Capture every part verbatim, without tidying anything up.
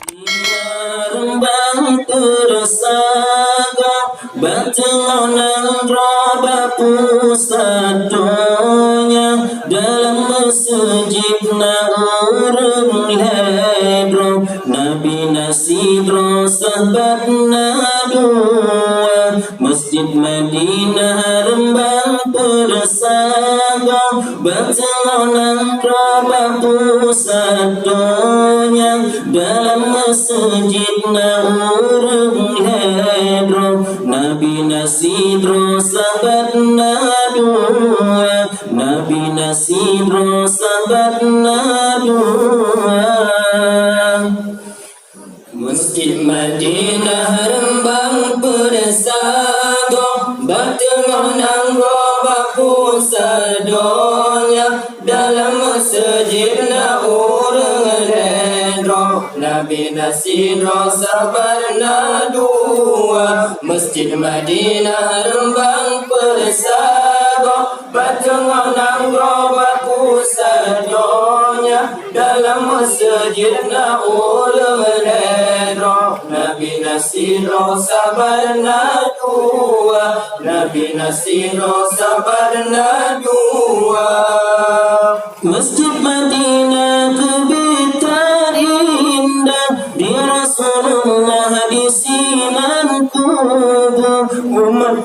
Reumbang peureusagoe, bak teungoh nanggroe bak pusat donya, dalam meuseujid na ureuëng lhée droe, nabi na sidroe, sahabat na dua. Meuseujid Madinah reumbang peureusagoe, bak teungoh nanggroe bak pusat donya, dalam meuseujid na ureuëng lhée droe, nabi na sidroe, sahabat na dua, nabi na sidroe, sahabat na dua. Meuseujid Madinah reumbang peureusagoe, bak teungoh nanggroe bak pusat donya, dalam meuseujid na ureuëng lhée droe, nabi na sidroe, sahabat na dua. Meuseujid Madinah reumbang peureusagoe, bak teungoh nanggroe bak pusat donya, dalam meuseujid na ureuëng lhée droe, nabi na sidroe, sahabat na dua, nabi na sidroe, sahabat na dua. Meuseujid Madinah keubiet that indah, di Rasulullah disinan kubu. Umat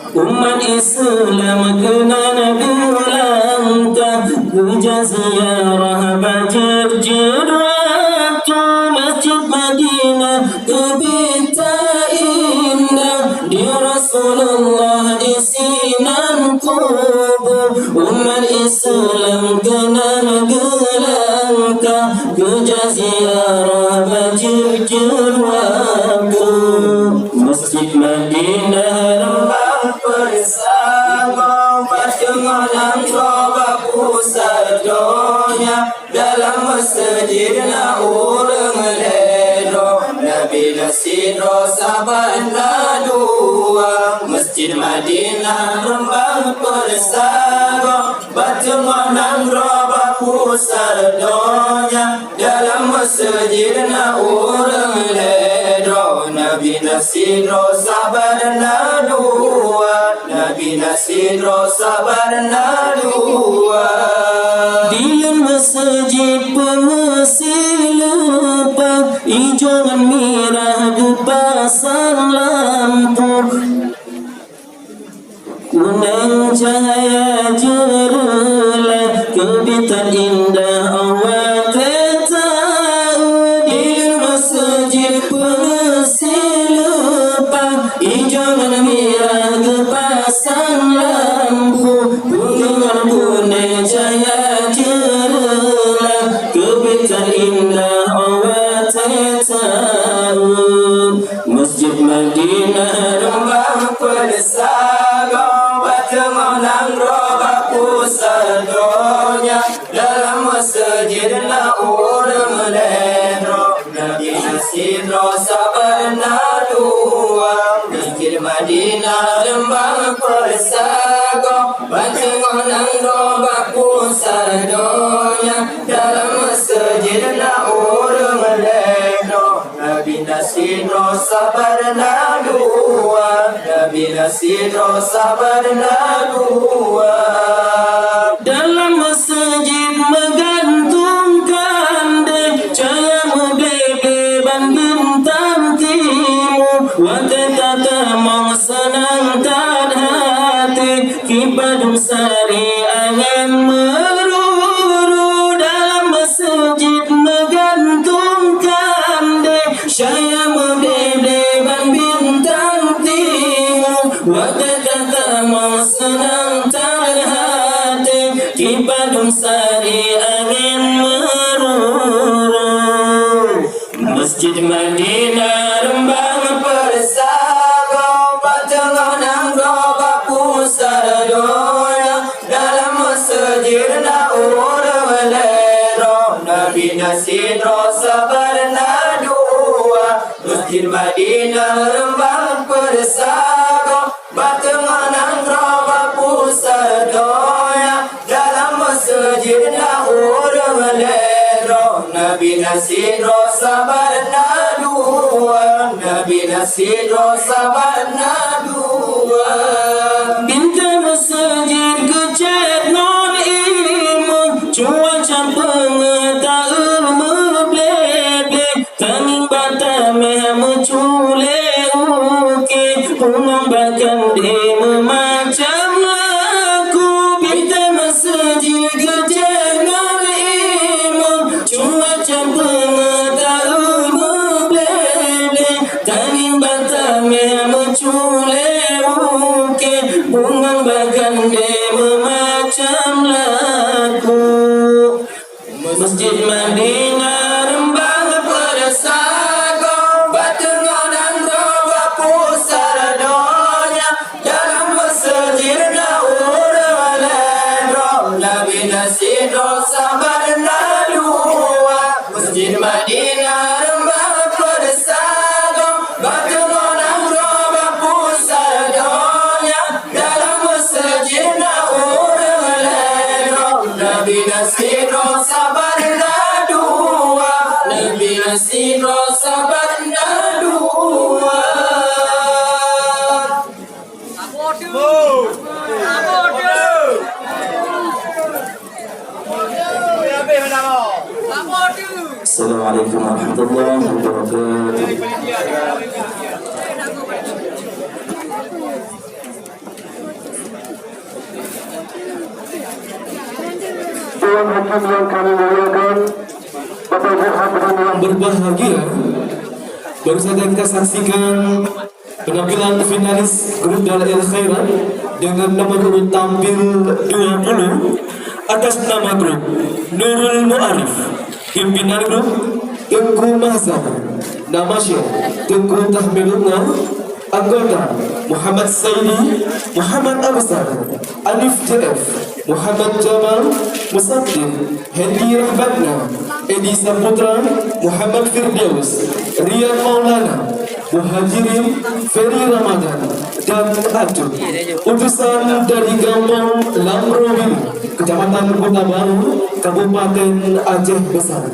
Umat Islam keunan geulangkah, geujak ziarah bak jeuet-jeuet waktu. Meuseujid Madinah keubiet that indah, di Rasulullah disinan kubu. Umat Islam keunan geulangkah, geujak ziarah bak jeuet-jeuet waktu. Meuseujid Madinah reumbang peureusagoe, bak teungoh nanggroe bak pusat donya, dalam meuseujid na ureuëng lhée droe, nabi na sidroe, sahabat na dua. Meuseujid Madinah reumbang peureusagoe, bak teungoh nanggroe bak pusat donya, dalam meuseujid na ureuëng lhée droe, nabi na sidroe, sahabat na dua, nabi na sidroe, sahabat na dua. Di leuen meuseujid peungeusi leupah, ijo ngon mirah geupasang lampu. Kuneng cahya jeureulai, keubiet that indah awak teuta. Di leuen meuseujid peungeusi leupah, ijo ngon mirah geupasang lampu. Peungeut ngon kuneng cahya jeureulai, keubiet that indah awak teuta. Meuseujid Madinah reumbang peureusagoe, bak teungoh nanggroe bak pusat donya. Dalam meuseujid na ureuëng lhée droe, nabi na sidroe, sahabat na dua. Meuseujid Madinah reumbang peureusagoe, bak teungoh nanggroe bak pusat donya. Dalam meuseujid na ureuëng lhée droe, nabi na sidroe, sahabat na dua, nabi na sidroe, sahabat na dua. Dalam meuseujid meugantung kandé, cahya meubeuet-beuet ban bintang timu. Watée tatamong seunang that até, kipadum sari angén meururu. Dalam meuseujid meugantung kandé, cahya meubeuet-beuet ban bintang timu. Watée tatamong seunang that até, kipadum sari angén meururu. Meuseujid Madinah reumbang peureusagoe, bak teungoh nanggroe bak pusat donya. Dalam meuseujid na ureuëng lhée droe, nabi na sidroe, sahabat na dua. Meuseujid Madinah reumbang peureusagoe, bak teungoh nanggroe bak pusat donya. Dalam meuseujid na ureuëng lhée droe, nabi na sidroe, Saban na dua, Nabi na sidroe saban na dua. Pintoe meuseujid geucét ngon imeum, cuaca peungeuh taeu meublé-blé, tangieng bata méuh meuculé uké, bungong bak kandé meumacam laku. Pintoe meuseujid geucét ngon imeum, cuaca peungeuh taeu meublé-blé, tangieng bata méuh meuculé uké, bungong bak kandé meumacam laku. Masjid Madinah reumbang peuresagoe, bak teungoh nanggroe bak pusat donya. Dalam meuseujid na ureuëng lhée droe, Nabi na sidroe saban na dua. Masjid Madinah reumbang peuresagoe, bak teungoh nanggroe bak pusat donya. Dalam meuseujid na ureuëng lhée droe, Nabi na sidroe saban na dua. Nabi na sidroe saban na dua. Assalamualaikum warahmatullahi wabarakatuh. Tuan Hakim yang kami muliakan, Bapak Ibu hadirin yang berbahagia, baru saja kita saksikan penampilan finalis grup Dalail Khairat dengan nomor urut tampil dua puluh atas nama grup Nurul Muarif. Pimpinan grup, Teungku Mahzam. Nama syekh, Teungku Tahmidullah. Anggota, Muhammad Saidi, Muhammad Absar, Anif J F, Muhammad Jamal, Musaddiq, Hendy Rahmatna, Edi Saputra, Muhammad Firdaus, Rian Maulana, Muhajirin, Ferry Ramadan, dan Acut. Utusan dari Gampong Lamrobil, Kecamatan Kota Baru, Kabupaten Aceh Besar.